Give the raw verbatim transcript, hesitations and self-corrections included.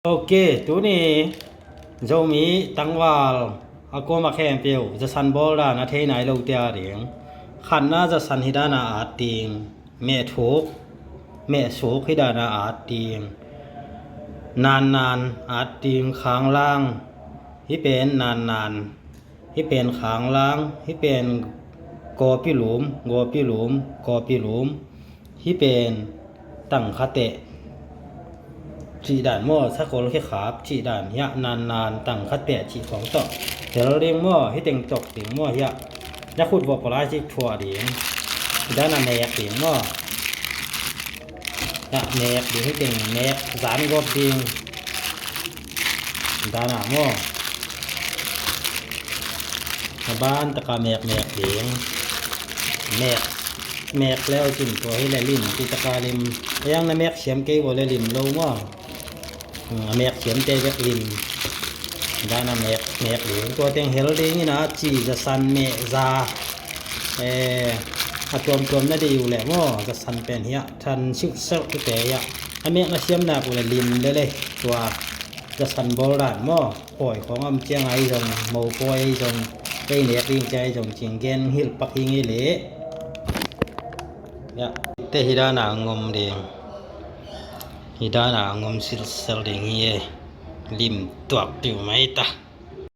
Ok, tuni Zomi tangval a kuama khempeuh zasan bawl dan a thei nai lote a ding khatna zasan hi dan a at ding, mehthuk, mehsuk hi dan a at ding, nannan at ding, khanglang, hih pen nannan, hih pen khanglang, hih pen gawpi lum, gawpi lum, gawpi lum, hih pen tangkhateh cih dan maw, sakol khekhap cih dan hiah, nannan tangkhateh cih khawng tawh hel ding maw, hih teng tok ding maw hiah, na khut vawh palai cik thuah ding, hih dan a nek ding maw. Hiah nek ding, hih teng nek zan gawp ding, hih dan a maw. A ban taka mek mek ding. Mek, mek leu cin tua hi le lim, ci taka lim. A yang na mek siam kei vawh le lim lo maw. Hmm, a mek siamte bek lim dan a mek mek ding. Tua teng hel ding in a ci, zasan, meh, za, eh, a tuamtuam na deih uh leh maw, zasan pen hiah than siuhseuh tute hiah a mek na siam nak uh leh lim lele. Tua zasan bawl dan maw, pawi khawng a om ciang a ei zong, mopawi ei zong, ei nek ding ciang ei zong cing gen hilh pak hi ngei leh. Hiah te hih dan a ngom ding, hih dan a ngom silsel ding hi e. Lim tuak tiu mai ta.